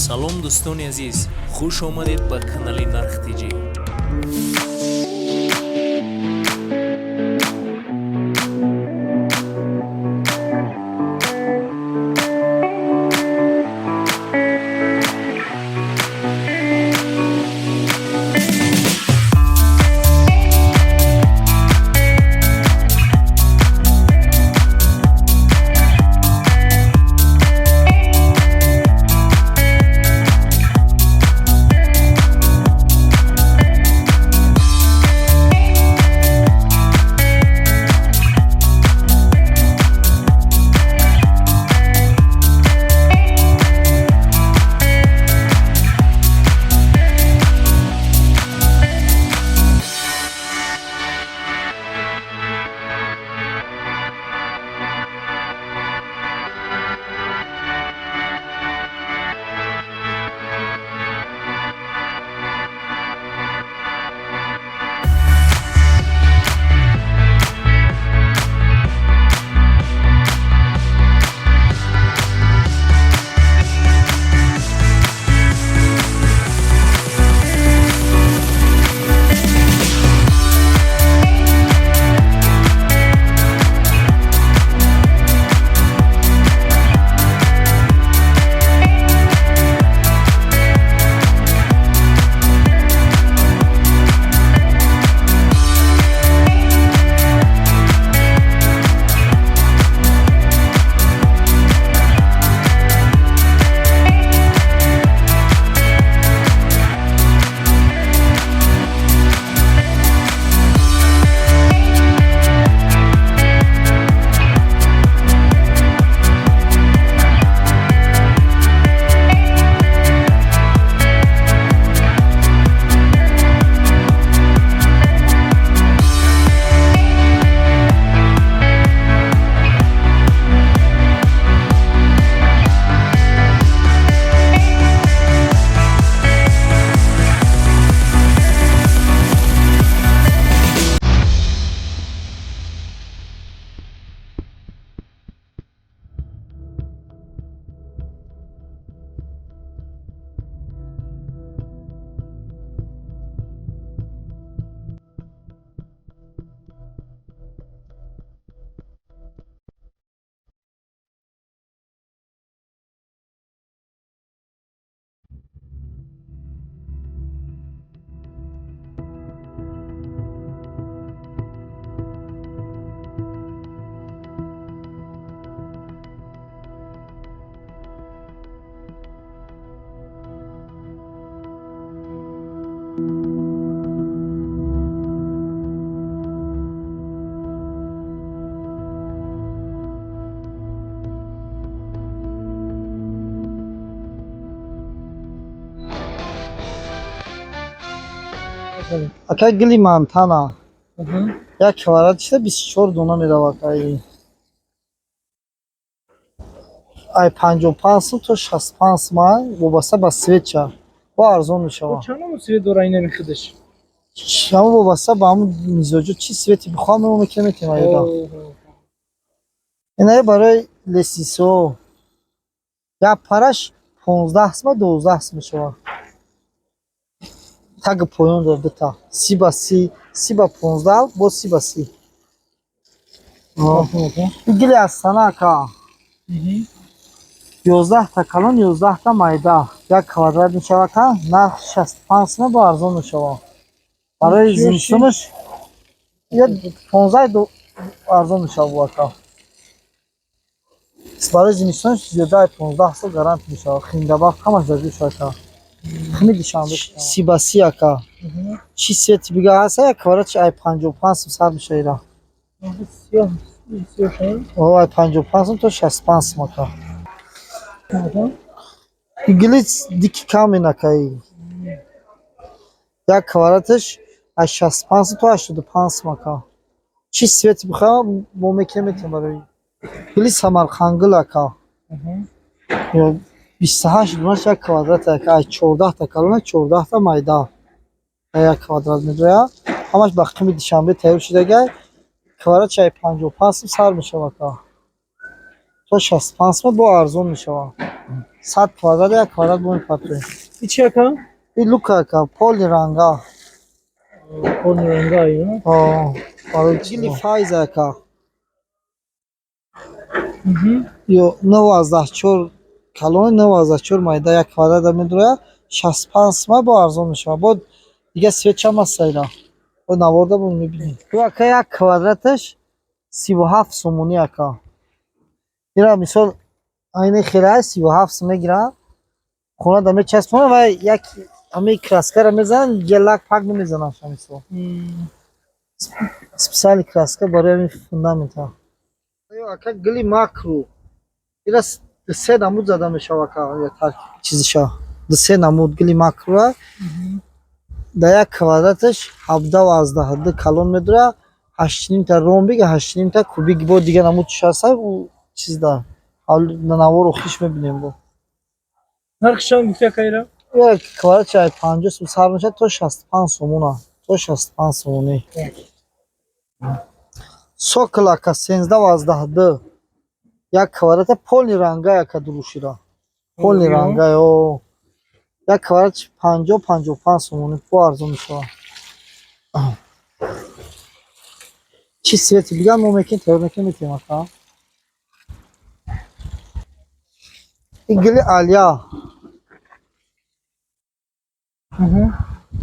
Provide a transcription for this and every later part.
Салом, дӯстони азиз, хуш омадед ба канали Нарх Тҷӣ. Ака, гили Монтана. Як квадрат чита 24 дона меравад. Ай 55 сум то 65 сум, ай вобаста ба цвет ша. Бо арзон мешавад. Чанд намуд цвет дора инами худаш? Ҳама вобаста ба ҳамун мизоҷо, чӣ цвет и бихоҳам, мо метавонем айда. Инаи барои лестница як параш 15 сум, 12 сум мешавад. Таги поён дорад дута. 30 ба 30, 30 ба 15, бо 30 ба 30. Ин гили Астана, ака. 11-та калон, 11-та майда. Як квадрат мешавад, ака. Нарх 65 сум, бо арзон мешавад. Барои зимистонаш я 15 арзон мешавад, ака. Барои зимистонаш зиёда 15 сол гарант мешавад. Хиндабаф ҳамаш дар ҷӯш, ака. Хими Душанбе 30 ба 30, ака. Чӣ цвет и бига ҳаст, як квадратш ай 55 сум сар мешавад ира. Ай 55 сум то 65 сум, ака. Гили дикий камень, ака. Як квадраташ аз 65 сум то 85 сум, ака. Чӣ цвет и бихоҳам, мо метавонем барои. Гили Самарқандгул, ака. 28 донаш як квадрат, ака. Ай 14-та калона, 14-та майда. Як квадрат медояд. Ҳамаш ба қими Душанбе тайёр шудагай. Квадратш ай 55 сум сар мешавад, ака. То 65 сум бо арзон мешавад. 100 квадрат, як квадрат бо мепартоем. И чи ака? И лука ака, поли ранга. Поли ранга, ё? О, барои гили файз ака. Ё 9,4 калон, 9,4 майда, як квадрат медрояд, 65 сум бо арзон мешавад. Бо дига свет чам аст айра. Бо наворда бо мебинем. Ё ака, як квадраташ 37 сомонӣ ака. Ира мисол айни хелай 37 сум мегиранд. Хона да мечаспонанд ва як ҳамаи краскаро мезананд, дига лак пак намезананд мисол. Специальный краска барои ҳамин фундамента. Ё ака, гили макру. Ира се намуд зада мешавад ака, таркиб чизиша. Се намуд гили макруа. Дар як квадраташ 17,2 калон медурад, 8,5 та ромбик, 8,5 та кубик, бо дига намуд ҳаста, ӯ чизда. Навор охиш мебинем бо. Нархи чанд гуфти ака ира? Як квадрат чай 50 сум сар мешавад то 65 сомона. То 65 сомонӣ. Сокол ака, 13,2. Як квадрата полный ранга ака, дурушира. Полный ранга, ё. Як квадрат 50, 55 сомонӣ бо арзон мешавад. Чӣ цвети биган, мо мекунем, тайёр мекунем, метиҳем ака. Ин гили алия.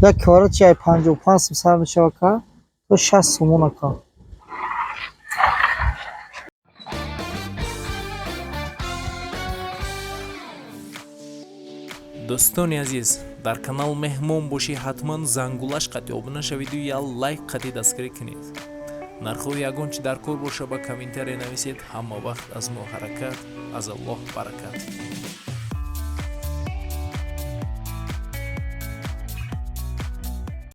Як квадрат чай 55 сум сар мешавад ака, то 60 сомон ака. Дӯстони азиз, дар канал меҳмон бошӣ, ҳатман зангулаш қатъи обуна шавиду я лайк қатъи дастгирӣ кунед. Нархҳои ягон чи дар кор боша, ба комментария нависед. Ҳама вақт аз мо ҳаракат, аз Аллоҳ баракат.